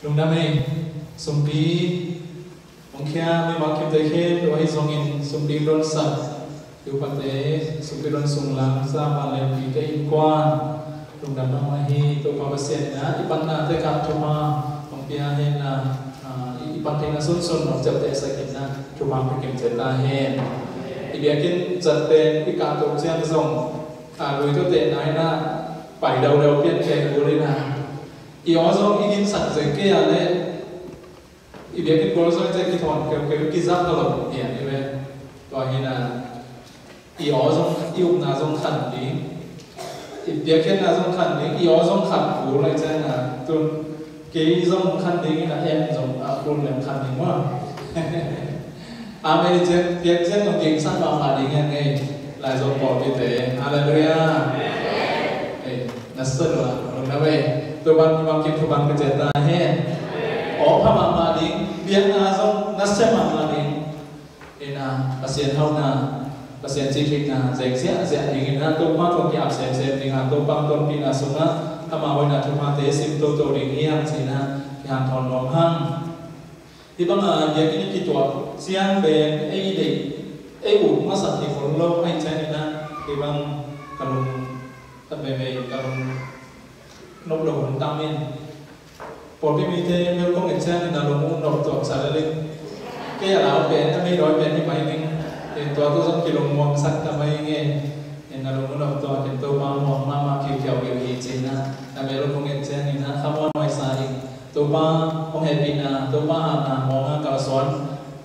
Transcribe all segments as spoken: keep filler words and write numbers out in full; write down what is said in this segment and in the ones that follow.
Lungdam ei, sumpi hong khia mimal kimte khempeuh ahi zongin sumpi donsak, i upate, sumpi don sunglam, sa vanglianpite innkuan, lungdam mahmah hi. Topa Pasian in ah i panna tekah thupha hong pia hen la, ah, i, i pantheihna sunsun hong ciaptehsak in ah thupha hong pia kimciat ta hen. I biakinn zat pen i kahtoh ciang zong, ah, lui tawh tehna in ah pai daudau pian pen kul in ah, i aw zong i ginsak zek kei a leh, i biakinn kul zong i zek kithawn keukeu, kizak a lo pian i ve. Tua hi in ah, i aw zong, i upna zong khan ding, i biakpiakna zong khan ding, i aw zong khan kul lai ciang a, tun kei zong khan ding in ah, em zong a kul leng khan ding maw. Amen. I ciang, piak ciang zong kingsan mahmah ding hi a ngei, lai zong pawlpite. Halleluiah. Ei, na sa lua, lungdam ei. Topa'n mimal kim thupha hong pia ciat ta hen. Aw pha mahmah ding, piakna zong nasia mahmah ding. In ah, Pasian hauhna, Pasian cihtheihna zeng ziahziah dingin ah, Topa tawh ki-ap semsem ding a, Topa hong tonpihna sungah ama hoihna thuphate sim toto ding hi hang ci-in ah kihanthawn nuam hang. Hih bang a biakinn i kituak ciang pen ei deih, ei ut masak hi khol lo ahih ciangin ah, hih bang ka lung, ka beibei ka lung nop lo hun tam in. Pawlpi mite bel kong et ciangin a lung uh nop tuak sa lel in. Kei a lau pen, a mei dawi pen hi mai ding. Tua tawh zong kilungmuangsak ta mai ing e. In a lung uh nop tuak in, Topa muang mahmah, kiukiau kiu hi ci-in ah, a mei lo kong et ciangin ah khamuanhuai sa ing. Topa hong hehpihna, Topa hatna muang a kalsuan.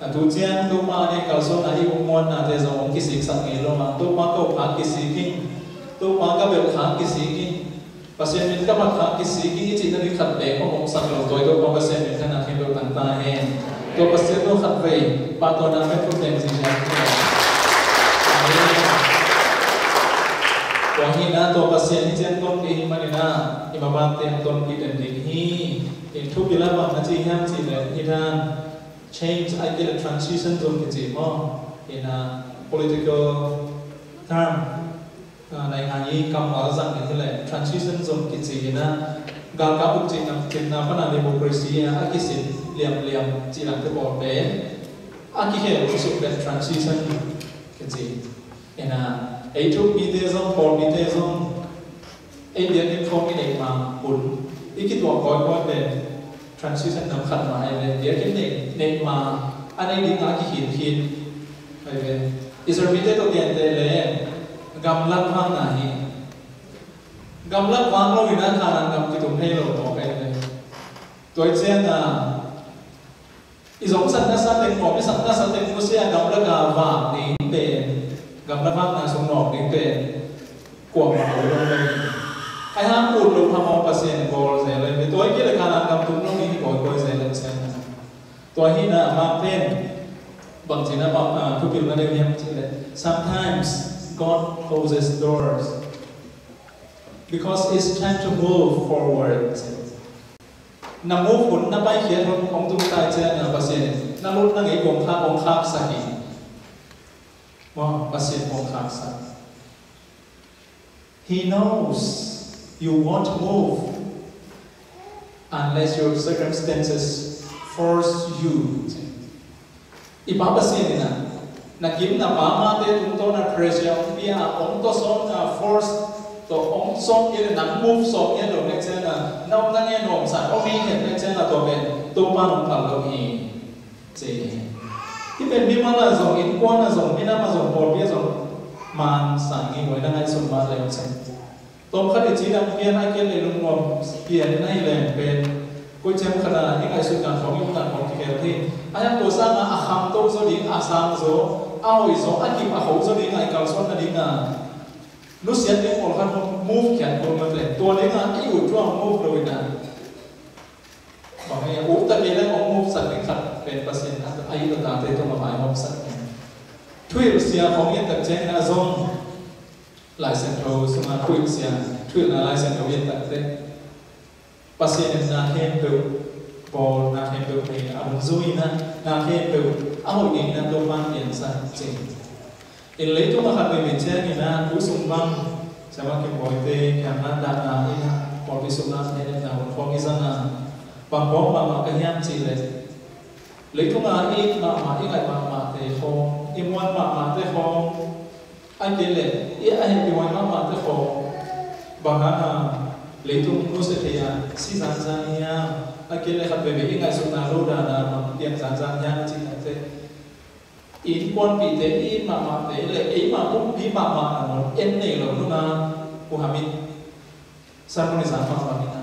A tu ciang Topa a nei kalsuanna i hong muannate zong hong kisiksak ngei lo a, Topa ka up khak kisik ing, Topa ka belh khak kisik ing, Pasian min ka phat khak kisik ing i cihna ding khat beek hong omsak lo, tua i Topa Pasian min thang a khempeuh tang ta hen. Tua Pasian tawh khatvei pahtawina pen thum teng zing hen. Amen. Tua hi in ah, tua Pasian i ciang tonpih ahih manin ah, i mapangte hong tonpih den ding hi. In thupil ah bang na ci hiam cih leh, hih dan change, ahih kei leh transition zong kici maw. In a political term, a, naingan i kammal zang in hi leh transition zong kici in a, galkap uk cihna, cihna pan a democracy a, a kisin liamliam cih lam te pawl pen a kikhel kisuk pen transition kici. In a, ei thuk mite zong, pawl mite zong, ei biakinn khawng i neih ma hun, i kituak kawikawi pen transition nam khat mah hi ve. Biakinn neih, neih ma a nei ding a kikhin khin hi ve. Israel mite tawh genteh leh gamlak vak na hi. Gamlak vak lo in a Kanaan gam kitung thei lo mawk hi ve. Tua i ciang a, i zong sak na sa teng, nuam i sak na sa teng, nusia gamlak a vak ding pen, gamlak vakna sung nawk ding pen kuamah lo lo. Ai hang ut lo phamawh Pasian bawl zel lo, tua i kile Kanaan gam tung lo ding i kawikawi zel lo. Tua hi in a, Mark pen bangci in a, ah, thupil na deuh hiam cih leh, sometimes God closes doors because it's time to move forward. Na move hun, na paikhiat hun hong tung ta i ciang a, Pasian in na lut na ngei kong khak, kong khaksak hi. Maw, Pasian kong khaksak. He knows you won't move unless your circumstances force you. I Pa Pasian in a, na kim na pam a te tungtawn a pressure hong pia, hong tawsawn a, force tawh hong sawm kei leh, nang move sawm kei lo nek ciang a, na om na ngen nuamsa om hi hen nek ciang a, tua pen Topa nong phal lo hi. Ci hi. Hih pen mimal a zong, innkuan a zong, minam a zong, pawlpi a zong, man sang hi, huai na ngaihsun mah leng cin. Tawm khat i cidam pian a, kei leh lungnuam pian na hi leng pen, koi ciam khat a i ngaihsutna khawng, i upna khawng kikhel hi. A hiang tua sang a, a khangto zaw ding, a sang zaw, a hoih zaw, a kip a kho zaw ding a, i kalsuan nading a nusiat ding pawlkhat hong move khiat kul mah leh, tua ding a i ut tua hong move lo in a, bang hi a, ut tak kei leh hong move sak ding khat pen Pasian a, a it a tate tung a vaihawmsak hi. Thuhilh sia khawng i et tak ciangin a zong, Lai Siangtho sungah thuhilh sia, thuhilhna Lai Siangtho i et tak teh, Pasian in na khempeuh bawl, na khempeuh nei, a hun zui in a, na khempeuh a hoih ding in a Topa'n piansak cing. In leitung a khat veivei ciangin a, tu sung bang, Siamah Kim Bawi te kiang a dahna in a, pawlpi sungah hehna hun khawng i zang a, Bang phawk mahmah ka hiam cih leh, leitung a i it mahmah, i ngaih mahmahte khawng, i muan mahmahte khawng, a kei leh i a hehpihhuai mahmahte khawng, bang hanga leitung nusia thei a si zanzan hiam? A kei leh khat veivei i ngaihsutna lo dan a bang piang zanzan hiam cih teh, i innkuanpihte, i it mahmahte leh eimah pumpi mahmah nangawn en nei lo nunga, uh hamin Sermon i zang mahmah ding a,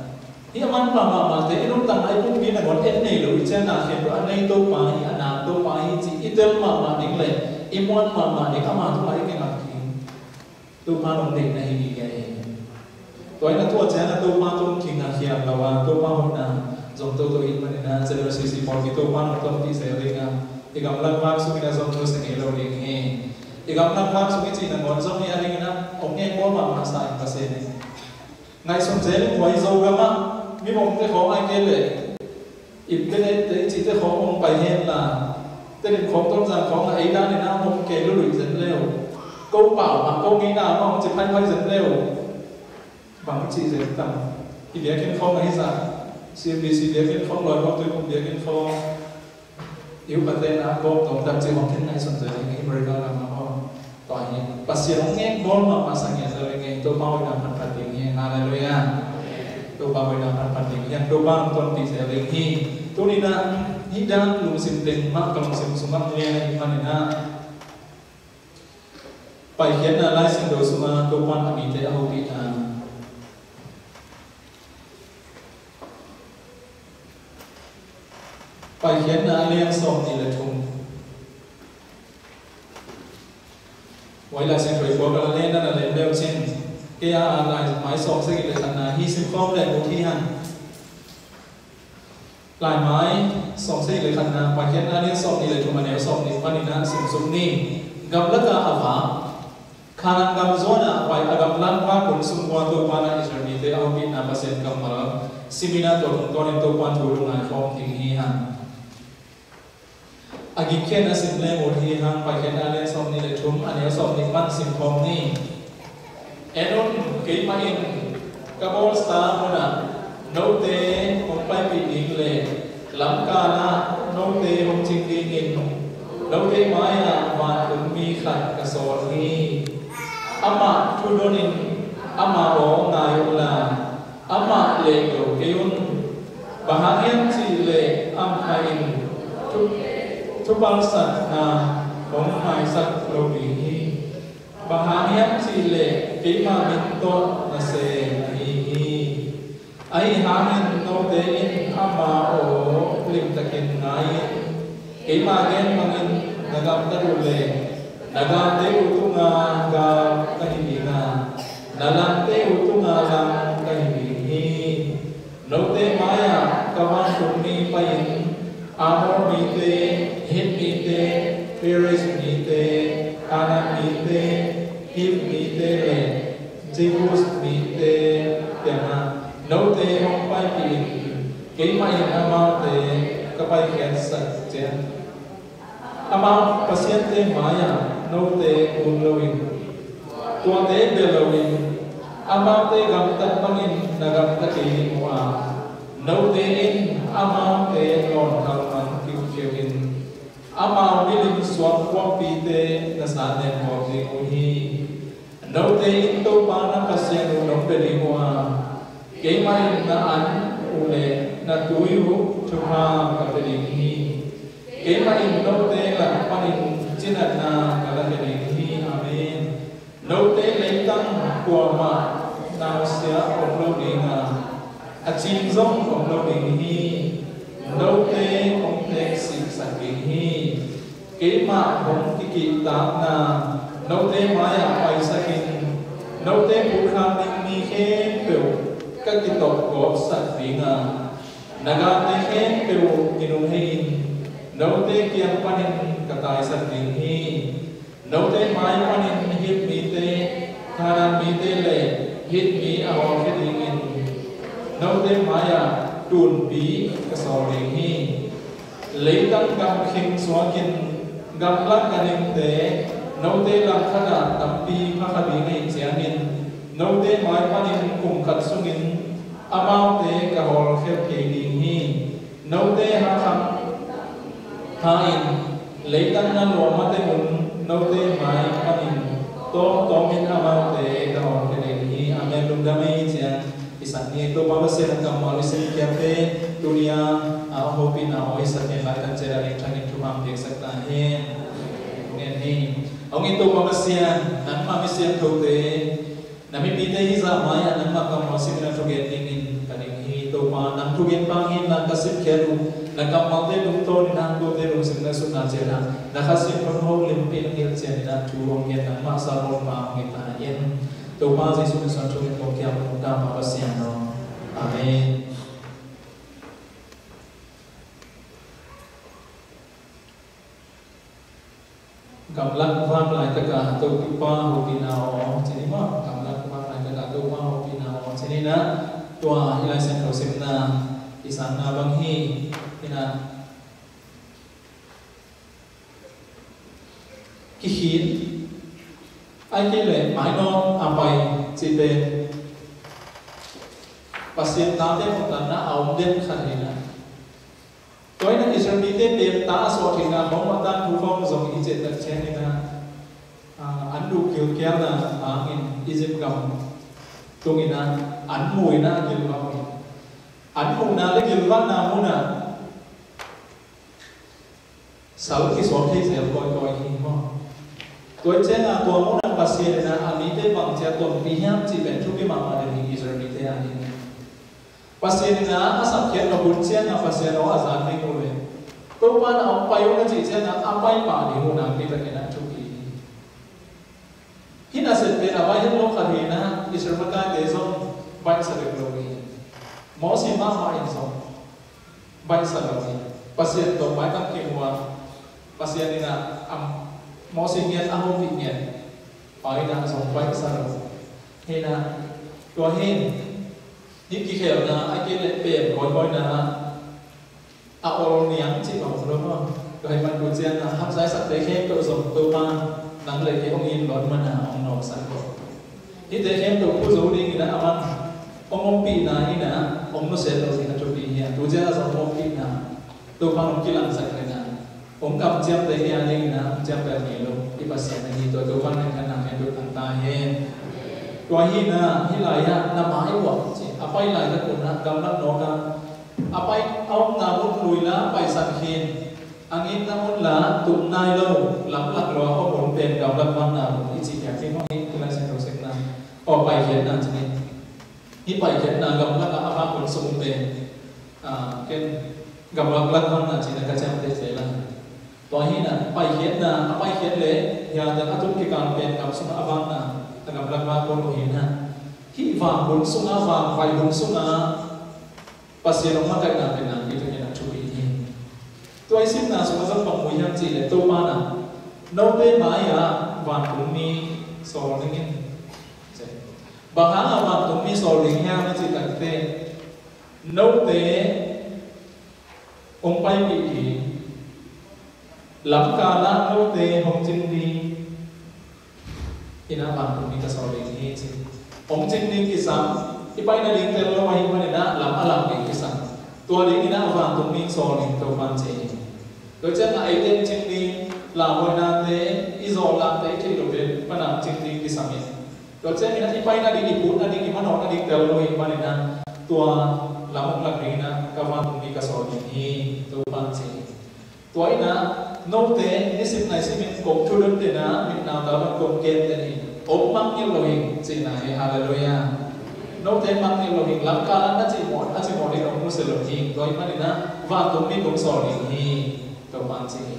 hih a manpha mahmahte i nuntakna, i pumpi nangawn en nei lo i ciangin, a khen lo a nei Topa hi, a na Topa hi cih i tel mahmah ding leh i muan mahmah ding, ama tungah i kingak ding Topa nong deihna hi ding hi. Tua in a, tua ciangin a Topa tung kingak hiam lo a, Topa hoihna zong toto i hih manin a, General C C pawl ki Topa nong tonpih zel ding a, i gamlak vak sungin a zong nusia ngei lo ding hi. I gamlak vak sung i cih nangawn zong hi a dingin a, hong ngekbawl mahmah sa in Pasian in. Ngaihsun zel in, huai Zogam ah mibawmte khawng, a kei leh Independence Day cihte khawng hong pai hen la, Tedim khawng, Tonzang khawng ah ei danin a hong kei luluih zen le uh. Ko pau mah, ko ngeina mah hong ci phaiphai zen le uh. Bang cih zen tam? I biakinn khawng ahi zah, C M B C biakinn khawng, Lawibuang Tuiphum biakinn khawng, i upate na a kawm tawm dam cih hong khen ngaihsun zel ing, i America lam ah maw. Tua hi, Pasian hong ngekbawl mahmah sa ngiat zel ing, Topa hoihna phatphat ding hi. Halleluiah. Topa hoihna phatphat ding hi. Topa hong tonpih zel ding hi. Tuni-in ah hih dan lungsim teng mah ka lungsim sungah hong lian ahih manin ah, Paikhiatna Lai Siangtho sungah Topa in a mite a hopihna. Paikhiatna a lian sawmnih le thum. Huai Lai Siangtho i puak a la leh na na lem leu cin, kei a, a lai mai sawmsagih le khatna hi, simkhawm le mu thei hang. Lai mai sawmsagih le khatna, Paikhiatna a lian sawmnih le thum, a neu sawmnih panin a simsuk ni. Gamlak a a vak, Kanaan gam zuan a pai a gamlak vak hun sung ua Topa in a Israel mite a hopihna Pasian kammal simin a, tua tungtawnin Topa thu lungngai khawm ding hi hang. A gik khiatna sim leng ut hi hang, Paikhiatna a lian sawmnih le thum, a neu sawmnih pan simkhawm ni. En un, keimah in ka bawlsa munah note hong paipih ding le lamkal ah note hong cing dingin note mai-ah vantung mi khat ka sawl hi. Amah thu donin ama aw ngai unla, amah lehdo kei un. Bang hang hiam cih leh amah in thu, thupalsatna hong maisak lo ding hi. Bang hang hiam cih leh keima min tawh na sem ahi hi. Ahi hangin note in ama aw limtakin ngai in. Keima gen bangin na gamtat uh leh na galte uh tungah gal ka hi ding a, na langte uh tungah lang ka hi ding hi. Note mai-ah ka vantung mi pai-in Amor mite, Hit mite, Periz mite, Kanaan mite, Hiv mite le Jebus mite kiangah note hong paipih in. Keimah in amaute ka paikhiatsak ciang, amau pasiante mai-ah note kun loin, tuate bia loin, amaute gamtat bangin na gamta kei ding uh a, note in amaute lawnkhal man kiukiu in, amau milim suang puakpite na sa nemkawm ding uh hi. Note in Topa na Pasian uh nong bia ding uh a, keimah in na an uh le na tui uh thupha ka pia ding hi. Keimah in note lak panin cinatna ka lakhia ding hi. Amen. Note leitang kuamah nausia om lo ding a, a cing zong om lo ding hi. Note hong teeksihsak ding hi. Keimah hong kikihtakna note mai-ah paisak in, note pulkhak ding mi khempeuh ka kitawpgawpsak ding a, na galte khempeuh minung hei in, note kiang panin ka taisak ding hi. Note mai panin Hit mite, Kanaan mite le Hit mi a hawlkhia dingin note mai-ah tunpi ka sawl ding hi. Leitang gam khing suakin gamlak ganhingte note langkhat ah tampi phakha ding ahih ciangin, note mai panin kum khat sungin Amaute ka hawlkhiat kei ding hi. Note haksat pha-in, leitang na luah mateng un note mai panin tawmtawmin amaute ka hawlkhiat ding hi. Amen. Lungdam ei. Ciang i sak ni. Topa Pasian kammal i simkhiatte tuni-a a hopihna aw i sak ni, Laitan Cera Lian Thang in thupha piaksak ta hen. Amen hi. Hong in Topa Pasian, nangmah mi siangthote, na mipite hizah mai-ah nangmah kammal simin a thugen dingin ka ding hi. Topa, nang thugen bang hi-in na ka simkhiat uh, na kammalte tungtawnin a kote lungsim na sutna ciangin na Kha Siangtho in holimpi na ngiat ciangin a thu hong gen, nangmah Salvation Pa hong hi ta hen. Topa Jesuh min suang thugen kong kiam, Topa Pasian aw. Amen. Gamlak vak laitaka Topa hopihna aw, ci ni maw? Gamlak vak laitaka Topa hopihna aw, ci ni na. Tua hih Lai Siangtho simna i sanna bang hi. Hi na, kikhin, ahih kei leh mainawt a pai cihte Pasian tate hong tanna a om den khat hi na. Tua hi na Israel mite pen ta a suah theihna khawng, a tangthu khawng zong i ciah tak ciangin a, a, an duh gilkialna hangin Egypt gam tungin a, an mu in a gilvah uh hi. An muhna le gilvahna munah sal kisuak thei zel kawikawi hi maw? Tua ciangin a tua munah Pasian in a, a mite bangci a tonpih hiam cih pen thupi mahmah den hi Israel mite a ding. Pasian in a, a sapkhiat nop hun ciangin a Pasian aw a zak ding uh leh, Topa in a hong pai un a cih ciangin a, a pai pah ding uh nakpi takin a thupi hi. Hih nasep pen a baih het lo khat hi na, Israel makaite zong baihsa dek lo hi. Mosi mahmah in zong baihsa lo hi. Pasian tawh mailam kimu a, Pasian in a, am, Mosi ngiat a hopih ngiat, pai in a zong baihsa lo. Hi na, tua hi, hih kikhelna, ahih kei leh pen kawikawina a ol niang cih bang om lo maw? Tua ahih man tu ciangin a, hap zaisakte khempeuh zong Topa in nang le kei hong it luat manin a hong nawksak lo. Hihte khempeuh phu zo dingin a, aman hong ompihna in a, hong nusia lo ding a thupi hi a. Tu ciangin a zong hong ompihna Topa in hong kilangsak le na, hong kamciamte hi a dingin a, hong ciamteh ngei lo i Pasian ahi. Tua Topa in khanna khempeuh tang ta hen. Tua hi na, hih lai-ah na mai uah ci, a pai laitak un a, gamlak nawk a, a pai a omna mun lui la paisan khin. A ngitna mun la tung nai lo, lamlak lua a om hun pen gamlak vakna mun i cih khiak ding maw? Hih Lai Siangtho simna, aw, paikhiatna ci ni. Hih paikhiatna gamlak a vak hun sung pen, a, ken gamlak vakna ci-in a ka ciamteh zel a. Tua hi na, paikhiatna, a paikhiat leh hih a teng a tun kikal pen gam sungah a vakna, a gamlak vak hun uh hi na. Hih vak hun sungah, vak vai hun sungah Pasian hong makaihna pen nakpi takin a thupi hi. Tua i simna sungah zong bang mu hiam cih leh Topa in a, note mai-ah vantungmi sawl ning in. Bang hangah vantungmi sawl ding hiam i cih takteh, note hong paipih ding, lamkal ah note hong cing ding in a vantungmi ka sawl ding hi ci. Hong cing ding kisam, i pai nading tel lo ahih manin a lam a lam ding kisam. Tua dingin a vantungmi sawl ding Topa'n ci hi. Tua ciangin a eite hong cing ding, lauhuainate, i zawh lakte i theih loh pen pan a hong cing ding kisam hi. Tua ciangin a i pai nading, i phut nading, i manawh nading tel lo ahih manin a tua lam hong lak dingin a ka vantungmi ka sawl ding hi, Topa'n ci hi. Tua in a, note nisim naisim in kong thudon den a, mit nau tau pan kong gen den hi. Hong mangngilh lo hi, cihna hi, halleluiah. Note mangngilh lo hi, lamkal ah na cih mawh, a cih mawh ding hong nusia lo hi. Tua ahih manin a, vantungmi kong sawl ding hi, Topa'n ci hi.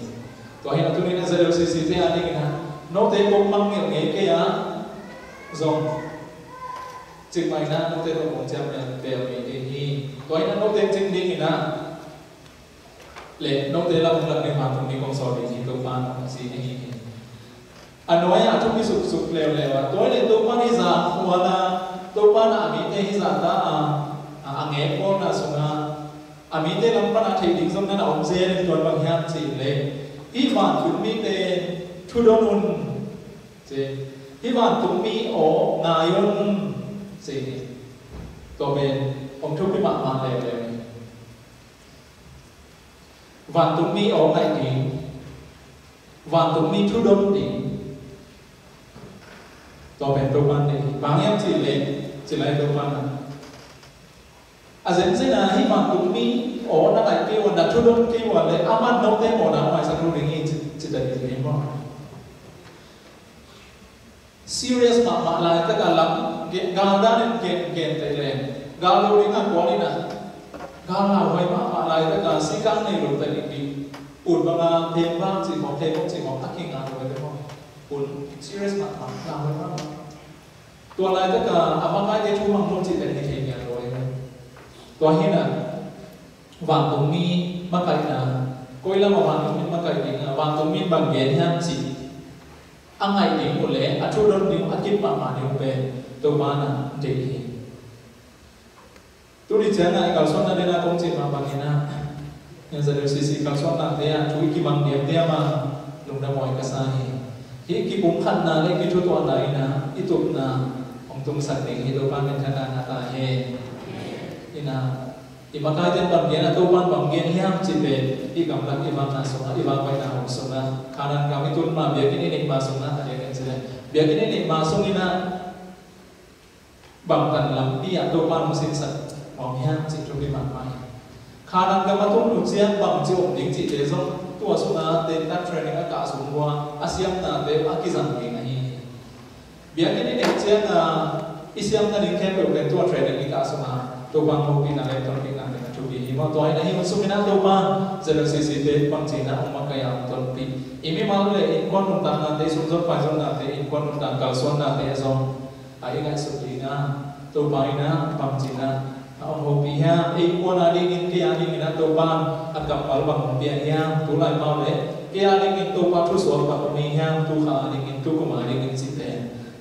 Tua hi na, tuni in a Z L C C te a dingin a, note kong mangngilh ngei kei a, zong cikmah in a, note tawh kong ciam bel ngei kei hi. Tua hi na, note cing dingin a, le note lam hong lak ding vantungmi kong sawl ding hi, Topa'n hong ci ahi hi. A nuai-ah thupi suksuk leuleu a, tua hi leh Topa'n hih zah khual a, Topa'n a mite hih zah ta a, a, a ngek bawlna sungah a mite lam pan a theih ding zong na na om zel in, tua bang hiam cih leh, hih vantungmite thudon un, ci. Hih vantungmi aw ngai un, ci hi. Tua pen hong thupi mahmah leuleu hi. Vantungmi aw ngaih ding, vantungmi thudon ding, tua pen Topan deih hi. Bang hiam cih leh, ci lai Topan a, a zenzen a hih vantungmi aw na ngaih kei uh a, na thudon kei uh a leh, aman note mawhna hong maisak lo ding hi, ci, ci ta ding hi maw. Serious mahmah laitak a lam, gen, gal dan in gen, gen teh leng, gal lo ding a kuan in a, gal lauhuai mahmah laitak a sikang nei lo ta ding ding. Un bang a, theng bang cih khawng, theng bang cih khawng, a kinga lo ding maw. Un serious mahmah, lauhuai mahmah. Tua laitak a, a makaite thu mang lo cih pen hi thei ngiat lo ding. Tua hi in a, vantungmi makaihna, koi lam a vantungmi makaih ding a, vantungmi bang gen hiam cih a ngaih ding uh leh a thudon ding uh, a kip mahmah ding uh pen Topa in a deih hi. Tuni ciang a i kalsuanna den a kong cih mah bangin a, N Z L C C kalsuannate ah thu i kimang diamdiam a, lungdam huai ka sa hi. Hih kipumkhatna leh kithutuahna in a, i tupna hong tungsak ding hi. Topa minthanna ngah ta hen. In a, i makaite bang gen a, Topan bang gen hiam cih pen i gamlak i vakna sungah, i vakbaihna hong sungah, Kanaan gam i tun ma, biakinn i neih ma sungah, a diakin ci leh, biakinn i neih ma sung in a, bangtan lampi ah Topan hong sinsak nuam hiam cih thupi mahmah hi. Kanaan gam a tun uh ciang bangci om ding cihte zong tua sungah tektak training a kah sung uh a, a siamnate a kizang ding ahi hi. Biakinn i neih ciang a, i siam nading khempeuh pen tua training i kah sungah Topa hopihna leh tonpihna pen a thupi hi maw. Tua hi in a, hih hun sung in a Topa Z L C C te bangci in a hong makaih a, hong tonpih. I mimal leh innkuan nuntaknate, sum zon pai zonnate, innkuan nuntak kalsuannate zong a i ngaihsut ding a, Topa in a bangci in a a hong hopih hiam, ei kuan a dingin, kei a dingin a Topa a kammal bang hong pia hiam, tu laimau leh kei a dingin Topa thusuak bang hong nei hiam, tu kha a dingin, tu kum a dingin cihte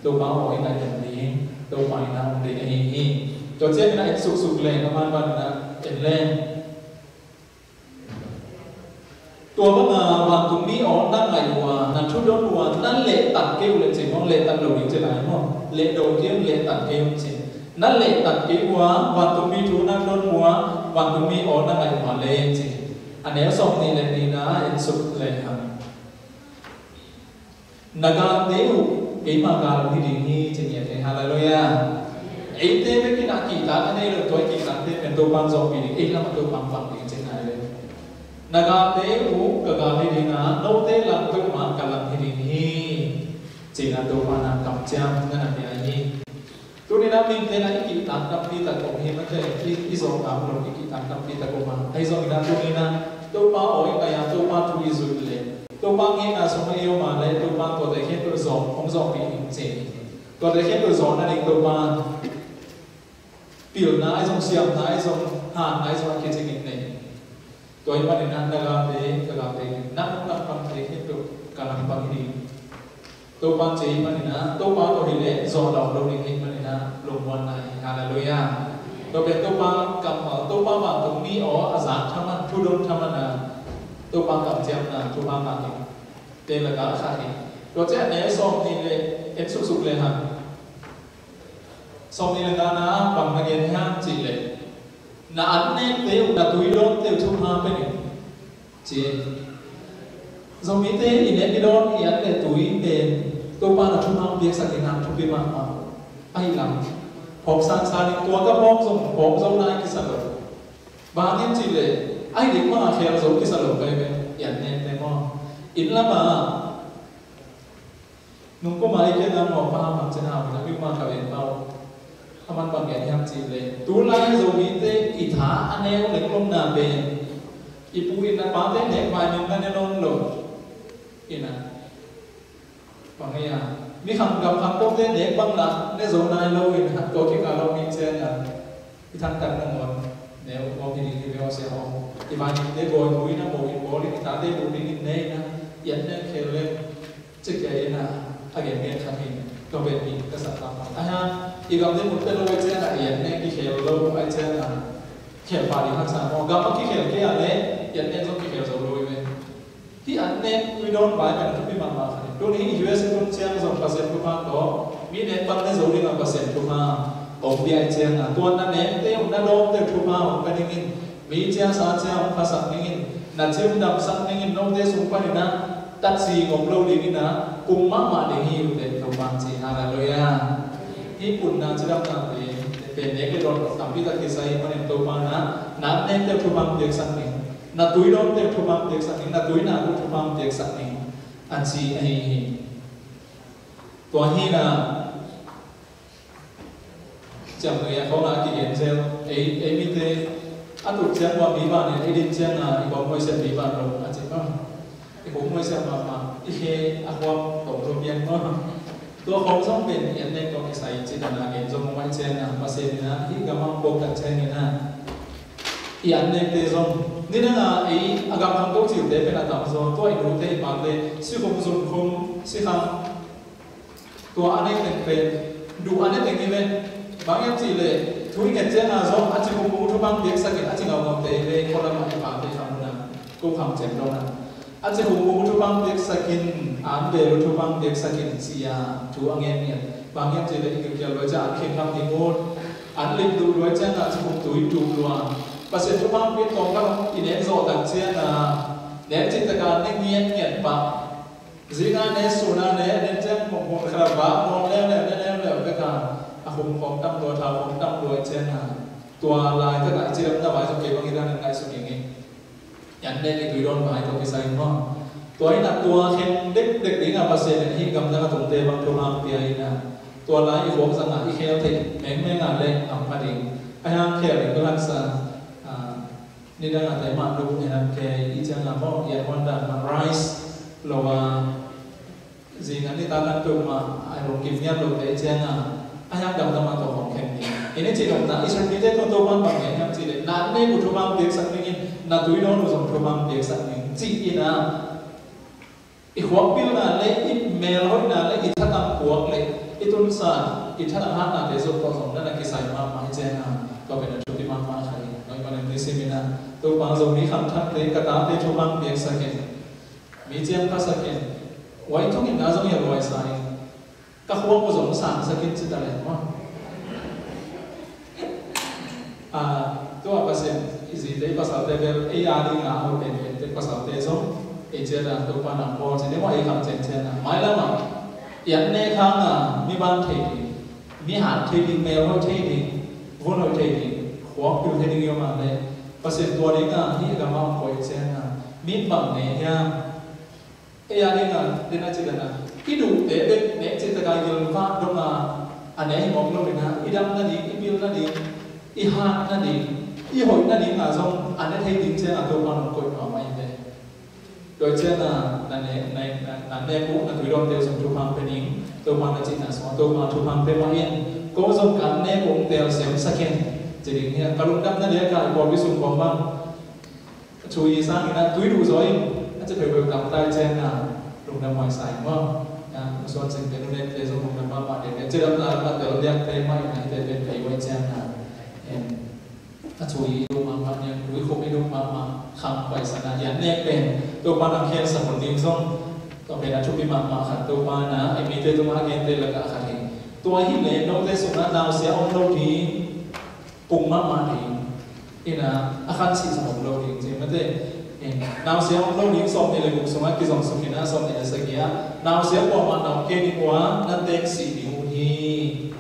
Topa aw i ngaih ding, Topa in a hong deih ahi hi. Tua ciangin a en suksuk leng, a manman in a en leng. Tua banga vantungmi aw na ngaih uh a, na thudon uh a, na lehtat kei uh leh, ci maw, lehtat lo ding ci lai maw, lehdo kei un, lehtat kei un ci. Na lehtat kei uh a, vantungmi thu na don uh a, vantungmi aw na ngaih uh a leh ci. A neu sawmnih leh nihna en suk lehang. Na galte uh keima gal uh hi ding hi, ci ngiat hi. Halleluiah. Eite bekin a kihtak a nei lo, tua i kihtakte pen Topan zawhpih ding, ei lamah Topan pang ding ci ngai ve. Na galte uh ka gal hi ding a, note lam peuhmah ka lam hi ding hi, ci-in a Topan a kamciam na na pia hi. Tuni-in a mihingte in a i kihtak tampi tak om hi mate, i, i zawhna om lo i kihtak tampi tak om a. Ahi zongin a tuni-in a Topa aw i ngaih a, Topa thu i zuih leh, Topa ngeina sungah i om a leh, Topa tuate khempeuh zawh, hong zawhpih ding ci. Tuate khempeuh zawh nading Topa pilna ahi zong, siamna ahi zong, hanna ahi zong a kicingin nei. Tua ahih manin a na galte, ka galte, nang lampangte khempeuh ka lampang hi ding. Topa ci ahih manin a, Topa tawh hi leh zawh lo lo ding ahih manin a lungmuanna hi. Halleluiah. Tua pen Topa kammal, Topa vantungmi aw a zak thaman, thudon thaman a, Topa kamciamna thupha ngah ding te lakah a khat hi. Tua ciang a neu sawmnih leh, en suksuk lehang. Sawmnih leh ngana ah bang na gen hiam cih leh, na an nekte uh, na tui dawnte uh thupha pe ning, ci. Zomite i nek i dawn, i an leh tui pen Topa na thupha hong piaksak ding a thupi mahmah. Ahi lam phawk sansan in, tua ka phawk zong phawk zo nai kisa lo. Bang hang hiam cih leh, ahi ding bang a khel zo kisa lo, pen i an nekte maw. Inn lamah nungkum a i kiangah mawhpa a mang cin hau in a, mi uma ka ven pau. A man bang gen hiam cih leh, tu lai Zomite i tha a neu leng lomna pen i pu in a pate nek vai meng na ne nawn lo. In a, bang hia, mi khang gam khang kote nek bang lah ne zo nai lo in a, tua kik a lawm i ciang a, i thangtak nangawn neu gawp hi ding hi ve aw sia aw. I vanite bawi mu in a, mo in bawl in, i tate mu dingin ne in a, i an nek khel leng ci kei in a, a gen gen khat hi. Tua pen hi ka sak pah pah. Ahi hang i gamte mun pia lo ahih ciang a, i an nek kikhel lo ahih ciang a, khel pah ding haksa maw. Gam a kikhel kei a leh i an nek zong kikhel zo lo hi ve. Hih an nek tui dawn vai pen a thupi mahmah khat hi. Tuni hih U S i tun ciang zong Pasian thupha tawh, mi nek bang ne zo ding a Pasian thupha. Hong pia i cianga tua na nekte uh na lawmte uh thupha hong pia dingin, mi ciasa cia hong phasak dingin, na cim damsak dingin, note sung panin ah tatsing om lo dingin ah pung mahmah ding hi uh teh Topa ci. Halleluiah. Hih punna cidamna pen pen nek le dawn tampi tak kisai manin Topa na na nekte uh thupha hong piaksak ding, na tui dawnte uh thupha hong piaksak ding, na tuina uh thupha hong piaksak ding a ci ahi hi. Tua hi na ciamnui a khawng a kigen zel, ei, ei mite a tuk ciang ua mi ban in, ei din ciang a i kawm huaisiam mi ban lo a ci maw. I kawm huaisiam mahmah, i khe a huam tawm lo pian maw. Tua khawng zong pen i an nek tawh kisai ci dan a gen zong mawh ciang a, Pasian in a hih gam a puak tak ciang in a i an nekte zong nidang a ei a gam khangto cilte pen a tam zaw, tua i nute i pate sikhum zunkhum sikhang tua a nei teng pen duh a nei teng hi ve. Bang hiam cih leh thu i nget ciang a zong a ci hum uh thupha hong piaksak in a ci ngaungau te hi ve. Khualam ah i pate khang hun ah ko khang cem dong ah a ci hum uh thupha hong piaksak in, an bel uh thupha hong piaksak in ci a thu a ngen ngen. Bang hiam cih leh i kikial luai ciang an khin kham ding ut, an lim duh luai ciang a ci hum tui duh lua. Pasian thupha hong piak tawm khat i nek zawh tak ciang a nek cih tak a nek ngiat ngiat pah. Zing a ne, sun a ne, a ne ciang mawngmawng khat a vak nawn leuleu, ne leuleu bek a, a hum khawng tam lua, thau khawng tam lua i ciang a, tua laitak a i cidamna vai zong kei bang hi dan in ngaihsun ing ei. I an nek i tui dawn vai tawh kisai in maw. Tua in a tua khen dekdek ding a Pasian in hih gamdang a tungte bang thupha hong pia in a, tua lai i khuak zang a i khel theih mengmeng a leh a pha ding. A hiang khel ding bel haksa, a, nidang a tei mah nu en an kei i ciang a maw, i an huan dan mah rice lo a, zing a nitak an peuh mah a lungkim ngiat lote i ciang a, a hiang damdam a tawh hong khen ding. I ni cih nopna Israel mite tawh Topa'n bang gen hiam cih leh, na an nek uh thupha hong piaksak dingin, na tui dawn uh zong thupha hong piaksak ding ci in a, i khuakpilna le i melhoihna le i thatang puak le i tunsan i thatang hatnate zong tawh zong na na kisai mahmah i ciang a, tua pen a thupi mahmah kha hi. Noih manin nisim in a, Topa Zomi khangthakte ka tate thupha hong piaksak in, mi ciang phasak in, huai thuk in na zong hi a luai sa in, ka khuak uh zong sangsak in ci ta leh maw. A, tua Pasian i zite i pasalte bel ei a ding a hau penpente pasalte zong ei ciat a Topa nang bawl ci ding ua ei kham ciancian a mailam ah i an nek hang a mi ban thei ding, mi hat thei ding, melhoih thei ding, vunhoih thei ding, khuak pil thei ding i om a leh Pasian tua ding a hih gam a om koi ciang a mi bang ne hiam. Ei a ding a, den a ci dan a, i duhte bek nek cih tak a gilvah dong a, a ne hi mawk lo in a, i dam nading, i pil nading, i hat nading, i hoih nading a zong a ne thei ding ciang a Topa nong koih nuam ahi ve. Tua ciang a na ne, na, na, na nek uh, na tui dawnte uh zong thupha hong pia ning, Topa na cihna sungah Topa thupha hong pia mah in, ko zong ka nek uh hong tel semsak in ci ding hi a, ka lungdam nading a ka i pawlpi sung kawm bang. Thu i sang in a tui duh zaw in a ci peuhpeuh tam tai ciang a lungdam huai sa in maw. A, musuan singte nunekte zong lungdam mahmah ding. Cidamna lam a tel diakte mah in a hite pen pei huai ciang a. Em, a thu i duh mahmah niang, tui khum i duh mahmah khang paisana i an nek pen Topa nang khensa hun ding zong tua pen a thupi mahmah khat Topa na i mite tungah a gente lakah a khat hi. Tua hi leh note sungah nausia om lo ding. Pung mahmah ding. Ina, a khan sih zong om lo ding ci mate. Nausia om lo ding sawmnih le guk sungah kizong suk ina sawmnih le sagih ah nausia kuamah na om kei ding ua, na teng sih ding uh hi.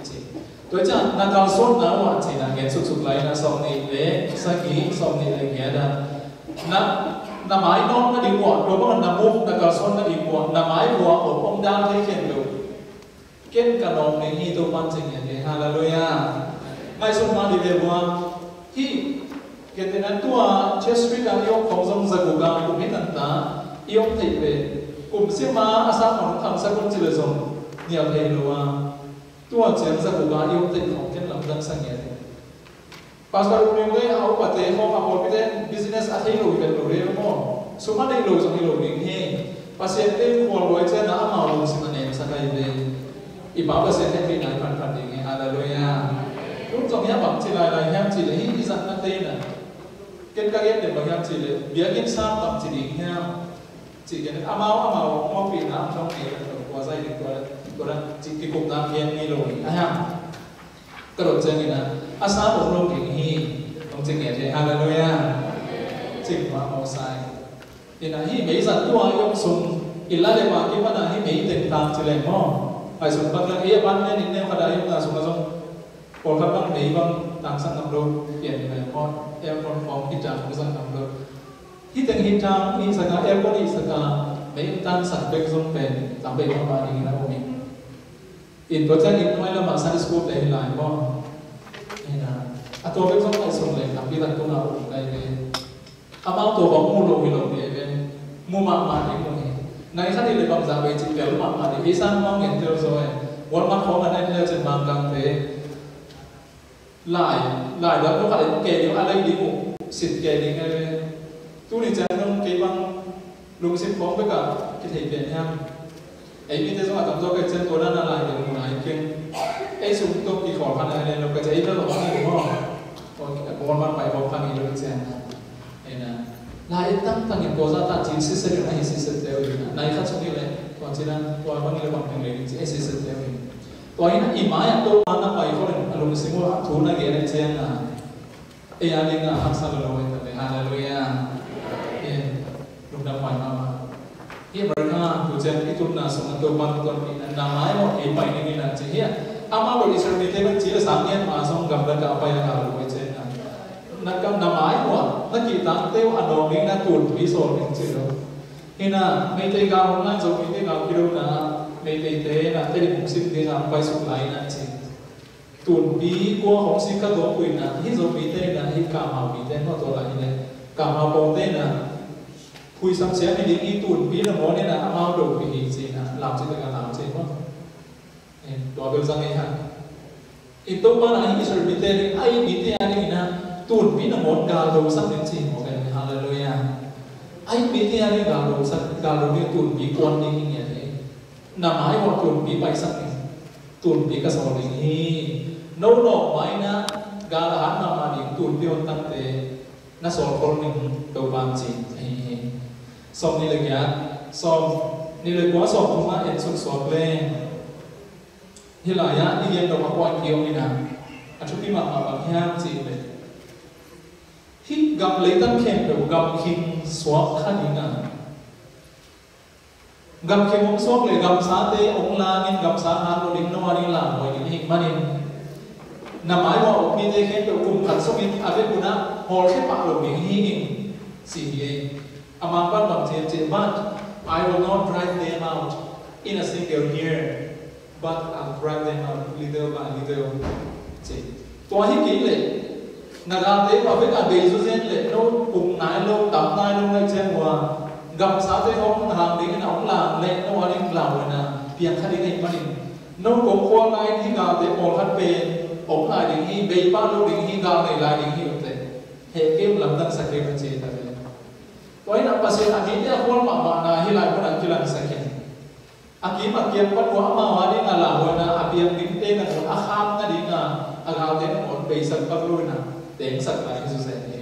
Ci. Tua ciang na kalsuanna uh ah ci na gen suksuk lai na sawmnih le sagih, sawmnih le giat ah. Na, na mai nawk nading ua, tua bang na muk na kalsuan nading ua, na mai ua om, om dan thei khen lo. Ken ka nawng ning hi Topa'n ci ngiat hi. Halleluiah. Ngaihsun mah dih ve ua. Hih, ken te nan tua Church Street ah i om khawng zong za guk a kum hi tanta i om theih ve. Kum sim a a sang man hong khangsak un ci le zong nial thei lo a. Tua ciang za guk a i om theih khawng ken lamdang sa ngiat hi. Pastor Ung Liu le a upate khawng a pawlpite business a thei lo hi vet lo rel maw? Sum a neih lo zong hi lo ding hi. Pasian te in khual luai ciang a amau lungsim a nemsak ahi ve. I Pa Pasian hehpihna i phanphan ding hi. Halleluiah. Tun zong hi a bang ci lailai hiam cih leh hih i zatna te in a, ken ka gen den bang hiam cih leh biakinn sam bang ci ding hiam? Cih gen amau amau mawhpihna am thong ngei lo kua zai ding tua, tua cih kikupna gen ngei lo hi a hiam? Ka dot ciangin ah a sa om lo ding hi. Hong ci ngiat hi. Halleluiah. Cing mah mawh sa hi. Inah hih mei zat tu-a i om sung i la le mah kipan ah hih mei teng tang ci leng maw, ngaihsun pak leng ei a ban nen inn neu khat ah i omna sungah zong pawlkhat bang mei bang tangsak ngam lo pian hi leng maw, aircon khawng heater khawng zat ngam lo. Hih teng heater hih sak a, aircon hih sak a, mei tangsak bek zong pen tam bei mahmah dingin a om hi. In tua ciang inn nuai lamah Sunday school te hi lai maw. Hi na, a tua bek zong ngaihsun leng tampi tak tungah um kai ve. Amau tua bang mu lo hi lo ve ve. Mu mahmah ding mu hi. Nai khat hi le bangzah bei cih tel mahmah ding. Ei sang amau ngen tel zaw e. Walmart khawng a na en leu cin Mangkangte lai, lai dang lo khat in kei ding a lei ding uh sit kei ding e ve. Tuni ciang dong kei bang lungsim khawng bekah kithei pian hiam? Ei mite zong a tam zaw kei ciang tua dan a lai ding uh nai keng. Ei sum tawh kikhawm khan a hei lo kei ciang ei bel lo khan a hi maw. Walmart pai bawk khan hi lo ciang. Ei na, lai tangtang in tua zah ta cin siset in a hi siset teu in a, nai khat sung hi leh tua cin a tua bang hi leh bang teng lei ding ci ei siset teu in. Tua hi na i mai-ah Topa na pai khol in a lungsim uh a thu na gen a ciang a, ei a ding a haksa lo lo hi ta ve. Halleluiah. Amen. Lungdam pai mahmah. Hi America tu ciang i tutna sung a Topa na tuanpihna na mai mawh ei pai ning in a ci hi a. Amah lo Israel mite bang ci le sang ngen mah zong gamlak ah pai a ngah lo hi ciang a, na kam na mai uh a na kihtakte uh a nawng ding na tunpi sawl ding ci lo. Hi na, Meitei gal hong lai Zomite gal kidona, Meiteite na Tedim hong sim ding a hong paisuk lai na ci. Tunpi kua hong si kha tuak uh in a, hih Zomite in a, hih kamhau mite maw tua lai hi le, kamhau pawngte in a, phuisam siam hi ding hi, tunpi nangawn in a, amau dopih hi ci in a, lam ci tak a lam ci maw. Eh, tua bel zang ei hang. I Topa na hi Israel mite ding, a it mite a ding in a, tunpi nangawn gal dosak ding ci maw, ken, halleluiah. A it mite a ding gal dosak, gal do ding tunpi kuan ding hi ngiat hi. Na mai mawh tunpi paisak ding. Tunpi ka sawl ding hi. No nawk mai na gal a hat mahmah ding tunpi hon tangte na sawl khol ning Topa ci ahi hi. Sawm nih le giat, sawm nih le kua sawm thum ah en suk suak le. Hih lai-ah i gen dong a puan ki-om in a, a thupi mahmah bang hiam cih le. Hih gam leitang khempeuh gam khing suak kha ding a. Gam khing hong suak le gamsate hong langin gamsa hang lo ding no a ding lam huai ding hi manin. Na mai mawh a um mite khempeuh kum khat sungin a bek un a hawlkhia pah lo ding hi in ci hi. A Mangkam bang ci hiam cih, but I will not drive them out in a single year, but I'll drive them out little by little. Ci. Tua hi kei leh na galte uh a bek a bei zawzen leh no pung nai lo, tam nai lo nai ciang uh a gamsate hong hang dingin a hong lang leh no a ding lau in a piang kha ding ahih manin no kong khual nai in hih galte pawlkhat pen hong lai ding hi, bei pah lo ding hi, gal nei lai ding hi uh teh. Heh kei un, lamdang sa kei un a ci ta ve. Tua hi a Pasian a mite a khual mahmahna hih lai mun ah kilangsak hi. A kim a kiang pan uh amau a ding a lauhuaina a piang dingte nangawn a kham nading a, a galte nangawn beisak bang lo in a tengsak lai hi zawzen hi.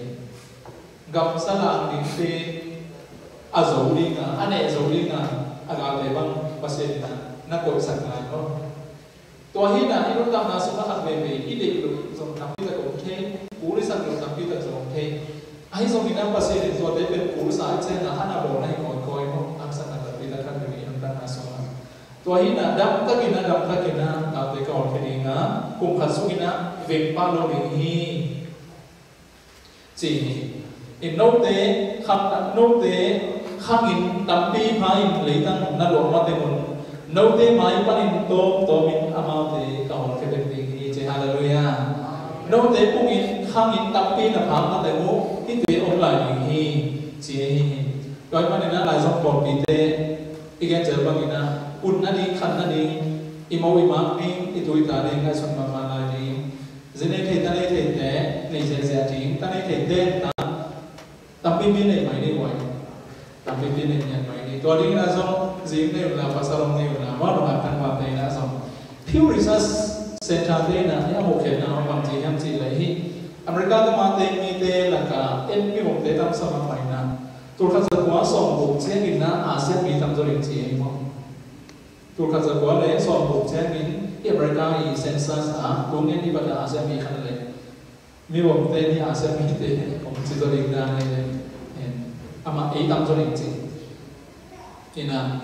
Gamsa lang dingte a zo ding a, a neh zo ding a, a galte bang Pasian in a na koihsak lai maw. Tua hi a, i nuntakna sungah khat veve i deih loh zong tampi tak om thei, kul i sak loh tampi tak zong om thei. Ahi zongin a Pasian in tuate pen kulsa ahih ciangin a na bawlna hi kawikawi maw, haksatna tampi tak khat veve i nuntakna sungah. Tua hi a, damtakin a, damtakin a, galte ka hawlkhia ding a, kum khat sungin a veng pah lo ding hi. Ci hi. In note khang, note khangin tampi pha in leitang na luah mateng un, note mai panin tawmtawmin amaute ka hawlkhia bek ding hi ci. Halleluiah. Note pungin khangin tampi na phak mateng uh, hih tui om lai ding hi ci hi. Tua ahih manin a, lai zong pawlpite i gen zel bangin a, un nading, khan nading, i mo i mak ding, i tu i ta ding ngaihsun mahmah lai ding. Zi nei thei, ta nei theite nei ziahziah ding, ta nei theite ta tampipi nei mai ding uh a, tampipi nei ngiat mai ding. Tua dingin a zong zi nei unla, pasal hong nei unla, mah nungak tangvalte in a zong Pew Research Center te in a, a muhkhiatna hong bang ci hiam cih leh hi, America gam a teng mite lakah en mihonte tamsa mahmah in a, tulkhat zakua sawm buk ciangin a Asia mi tamzaw ding ci hi maw. Tulkhat zakua le sawm buk ciangin America i census ah, tung en i bata Asia mi khan le. Mi bawmte ni Asia mite om ci zaw ding dan e. Amah ei tam zaw ding ci. Ina,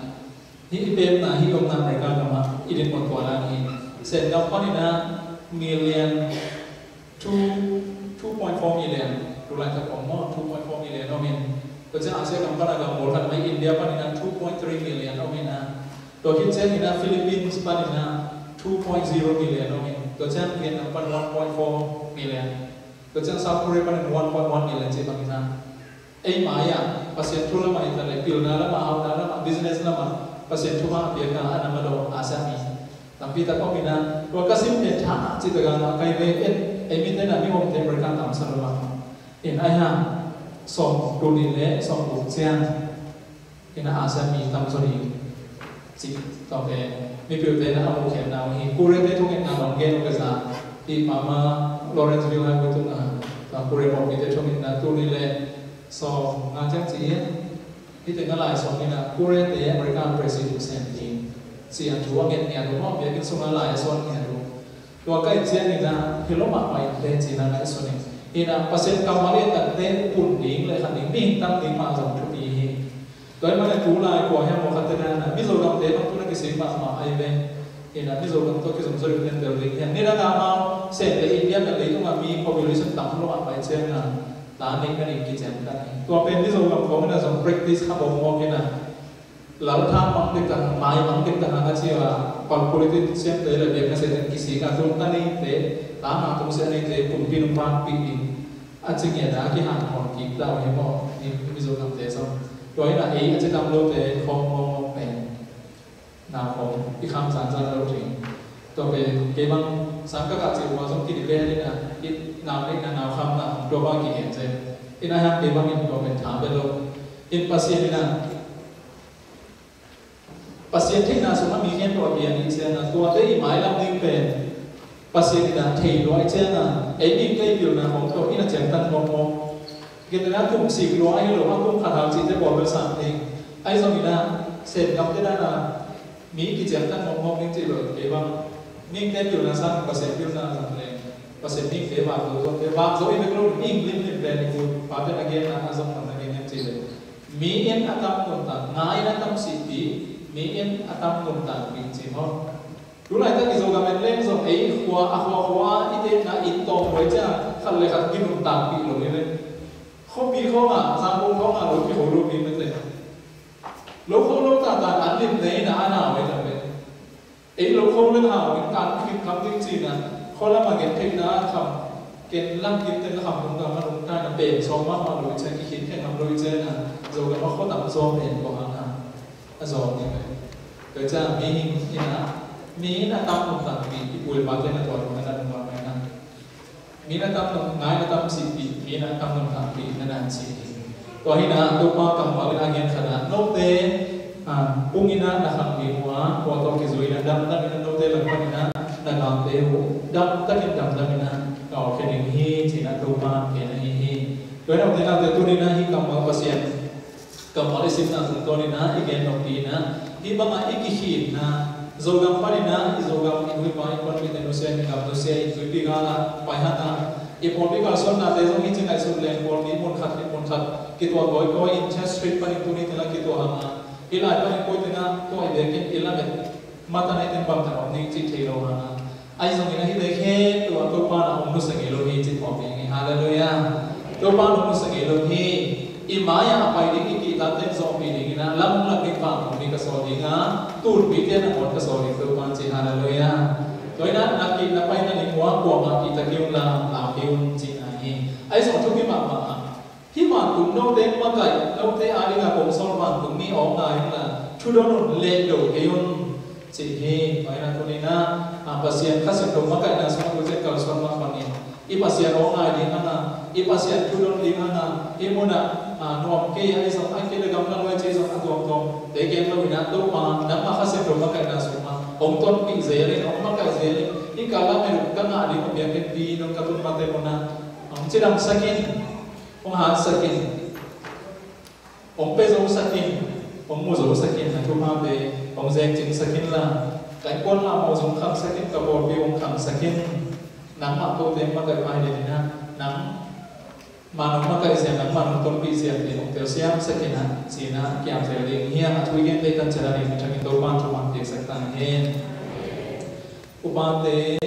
hi i pemna, hi omna America gam ah i din mawh tua dan hi. Sen gam pan ina million two, two point four million, tulai tak om maw, two point four million om in. Tua ciang Asia gam pan a gam bawl khat mai India pan ina two point three million om ina. Tua khit ciang ina Philippines pan ina two point zero million om in. Tua ciang Vietnam pan one point four million. Tua ciang South Korea pan ina one point one million ci bang ina. Ei mai-ah Pasian thu lamah i ta le pilna lamah, hauhna lamah, business lamah Pasian thu hang a piak a na madawh Asia mi tampi tak om ina. Tua ka sim pen tha cih tak a kai ve en. Ei mite na mi omte America tam sa lo mah. In ai hang sawm tul nih le sawm guk ciang ina Asia mi tam zaw ding cih tawh pen mipilte na a mukhemna uh hi. Korea te thungetna bang gen uh ka za hi. Mama Lawrenceville High School tungah Korea pawlpite thungetna tul nih le sawm nga ciang ci hi. Hih tengah lai sawm ina Korea te America president sem ding ci a thu a ngetngiat uh maw, biakinn sungah lai a suan ngiat uh. Tua ka et ciang ina hi lo mahmah in teh cina ngaihsun in. Ina Pasian kammal i et tak teh pun ding le khan ding, mihing tam ding mah zong thupi hi. Tua ahih manin tu lai kua hiam maw khat te na ina Mizo gamte bang tu na kisik mahmah ahi ve. Ina Mizo gam tawh kizom zaw ding pen tel ding hiam. Nidang a amau Sen le India pen leitungah mi population tam lo mahmah ahih ciangin ta ning na ning kician ta hi. Tua pen Mizo gam khawng ina zong practice kha bawkbawk ina Lal thang mang dek tang, mai mang dek tang a ci a, pal politician te le biak na se teng kisik a tung ta ni te, ta na tung se ni te, kumpi nung vak pi ding. A ci ngiat a kihanthawn kik ta uh hi maw, ni Mizo nam te zong. Tua ina ei a ci tam lo te khawng mawk mawk pen. Nau khawng i kham zan zan lo ding. Tua pen kei bang sang ka kah ci uh a zong kidibet ina, i nau nek na nau kham na, tua bang kihen se. Ina hang kei bang in tua pen tham bel lo. In Pasian ina, Pasian theihna sungah mi khempeuh a piang i ciangin, tuate i mailam ding pen Pasian in a thei lua i ciangin, ei mihingte i pilna khawng tawh in a ciangtan mawkmawk. Gentehna kum sik lua ahi lo a, kum khat hau cihte bawl bel sang ding. Ahi zongin a, Sen gamte dan a mi kiciangtan mawkmawk ding cih lo kei bang. Mihingte pilna sang Pasian pilna zang leng, Pasian mihingte vak zo, zote vak zo i bek lo, mihing limlim pen i pu pate na genna a zong na gen hiam cih leh, mi in a tam nuntak, ngai in a tam sihpih, mi in a tam nuntakpih ci maw? Tu laitak i Zogam en leng zong ei khua, a khua khua i tekna inn tawng huai ciang khat le khat kinuntakpih lo hi ve. Khuapi khawngah, zangkong khawngah lo kikho lo hi mete. Lo kho lo tatan an lim nei na a nau ei ta ve. Ei lo kho leng hau in kan khit kham ding cihna, khualam a gen theihna kham, ken lang kit teng kham lungdam a lungdam na pen sawm mahmah lo i ciang, kikhit khen ngam lo i ciang na, Zogam a khuatam sawm pen kua hang a, a zawng ding ve. Tua ciang mihing in a, mi in a tam lungdam pi, i pu i pa teng a tua lungdam na lungdam mai na. Mi na tam ngai na tam sihpih, mi na tam nuntakpih na nan ci hi. Tua hi na Topa kammal in a gen khat a, note, a, pung in a na khang ding uh a, tua tawh kizui na damdam in a note langpan in a na galte uh damtakin damdam in a kawkhia ding hi, ci na Topa gen ahi hi. Tua hi na ute naute tuni na hih kammal Pasian kammal i simna tungtawn in a, i gen noppi in a, hih bangah i kikhinna, Zogam pan in a, i Zogam i nuipa i puanpite nusia in, gam nusia in, tuipi gal ah pai hang a, i pawlpi kalsuannate zong hi ci ngaihsut leng pawlpi mun khat, mun khat kituak kawikawi in, Church Street pan in tuni teng a kituak hang a, hih lai pan in koi teng a tuak i biakinn i lamet mata na i teng bangtan om ding cih thei lo hang a, ahi zongin a hihte khempeuh ah Topa na hong nusia ngei lo hi cih thawh ding hi. Halleluiah. Topa na hong nusia ngei lo hi. I mai-ah a pai ding i kihtakte in zawhpih dingin a, lam hong lak ding vantung mi ka sawl ding a, tunpite nangawn ka sawl ding Topa in ci. Halleluiah. Tua in a, na kih na pai na ning uh a kuamah kihta kei un la, lau kei un cihna hi. Ahi zong thupi mahmah a, hih vantung note makaih, note ading a kong sawl vantung mi awk ngai un la, thudon un, lehdo kei un cih hi. Tua hi na tuni na, a, Pasian Kha Siangtho makaihna sungah tu ciang kalsuan mah bangin, i Pasian awk ngai ding hang a, i Pasian thudon ding hang a, hih munah, a, nuam kei a, i zong a kei le gamla luai ci zong a tuamtuam te gen lo in a, Topa nangmah Kha Siangtho makaihna sungah hong tonpih zel in, hong makaih zel in, hih ka lamet uh ka ngah ding uh biakinn pi dong ka tun mate munah hong cidamsak in, hong hatsak in, hong pia zosak in, hong mu zosak in, na thuphate hong zekcingsak in la, Ka innkuan lamah zong khangsak in, ka pawlpi hong khangsak in. Nangmah kote makaih pah hi leh ni na, nangmah nong makaih zia, nangmah nong tonpih zia te hong telsiam sak in ah, ci-in ah kiam zel ding hi. A thu i gen thei tan ciang a ding mi thakin Topa'n thuman piaksak ta hen. Upate,